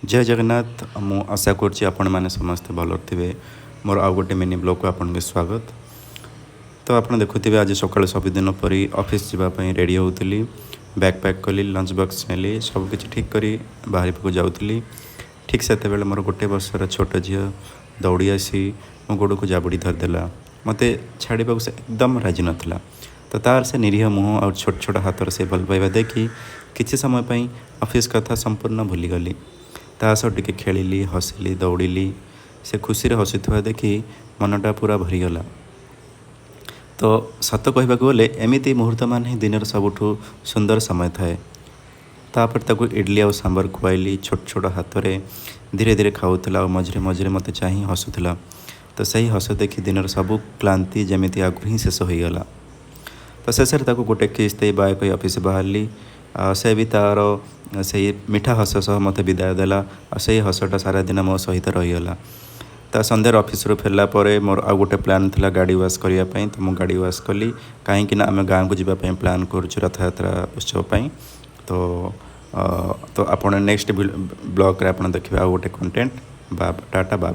ଜୟ ଜଗନ୍ନାଥ। ମୁଁ ଆଶା କରୁଛି ଆପଣମାନେ ସମସ୍ତେ ଭଲରେ ଥିବେ। ମୋର ଆଉ ଗୋଟେ ମିନି ବ୍ଲଗ୍କୁ ଆପଣଙ୍କୁ ସ୍ୱାଗତ। ତ ଆପଣ ଦେଖୁଥିବେ, ଆଜି ସକାଳୁ ସବୁଦିନ ପରି ଅଫିସ୍ ଯିବା ପାଇଁ ରେଡ଼ି ହେଉଥିଲି। ବ୍ୟାଗ୍ ପ୍ୟାକ୍ କଲି, ଲଞ୍ଚ ବକ୍ସ ନେଲି, ସବୁକିଛି ଠିକ୍ କରି ବାହାରିବାକୁ ଯାଉଥିଲି। ଠିକ୍ ସେତେବେଳେ ମୋର ଗୋଟେ ବର୍ଷର ଛୋଟ ଝିଅ ଦୌଡ଼ି ଆସି ମୋ ଗୋଡ଼କୁ ଜାବୁଡ଼ି ଧରିଦେଲା। ମୋତେ ଛାଡ଼ିବାକୁ ସେ ଏକଦମ ରାଜି ନଥିଲା। ତ ତାର ସେ ନିରୀହ ମୁହଁ ଆଉ ଛୋଟ ଛୋଟ ହାତର ସେ ଭଲ ପାଇବା ଦେଖି କିଛି ସମୟ ପାଇଁ ଅଫିସ୍ କଥା ସମ୍ପୂର୍ଣ୍ଣ ଭୁଲିଗଲି। ତା ସହ ଟିକେ ଖେଳିଲି, ହସିଲି, ଦୌଡ଼ିଲି। ସେ ଖୁସିରେ ହସୁଥିବା ଦେଖି ମନଟା ପୁରା ଭରିଗଲା। ତ ସତ କହିବାକୁ ଗଲେ, ଏମିତି ମୁହୂର୍ତ୍ତମାନ ହିଁ ଦିନର ସବୁଠୁ ସୁନ୍ଦର ସମୟ ଥାଏ। ତାପରେ ତାକୁ ଇଡ଼ଲି ଆଉ ସାମ୍ବର ଖୁଆଇଲି। ଛୋଟ ଛୋଟ ହାତରେ ଧୀରେ ଧୀରେ ଖାଉଥିଲା ଆଉ ମଝିରେ ମଝିରେ ମୋତେ ଚାହିଁ ହସୁଥିଲା। ତ ସେହି ହସ ଦେଖି ଦିନର ସବୁ କ୍ଳାନ୍ତି ଯେମିତି ଆଗରୁ ହିଁ ଶେଷ ହୋଇଗଲା। ତ ଶେଷରେ ତାକୁ ଗୋଟେ କିସ୍ ଦେଇ ବାଏ କହି ଅଫିସ୍ ବାହାରିଲି। ଆଉ ସେ ବି ତା'ର ସେଇ ମିଠା ହସ ସହ ମୋତେ ବିଦାୟ ଦେଲା ଆଉ ସେଇ ହସଟା ସାରା ଦିନ ମୋ ସହିତ ରହିଗଲା। ତା ସନ୍ଧ୍ୟାରେ ଅଫିସରୁ ଫେରିଲା ପରେ ମୋର ଆଉ ଗୋଟେ ପ୍ଲାନ୍ ଥିଲା ଗାଡ଼ି ୱାଶ୍ କରିବା ପାଇଁ। ତ ମୁଁ ଗାଡ଼ି ୱାଶ୍ କଲି, କାହିଁକି ନା ଆମେ ଗାଁକୁ ଯିବା ପାଇଁ ପ୍ଲାନ୍ କରୁଛୁ ରଥଯାତ୍ରା ଉତ୍ସବ ପାଇଁ। ତ ଆପଣ ନେକ୍ସଟ ବ୍ଲଗ୍ରେ ଆପଣ ଦେଖିବେ ଆଉ ଗୋଟେ କଣ୍ଟେଣ୍ଟ। ବା ଟାଟା, ବାଏ।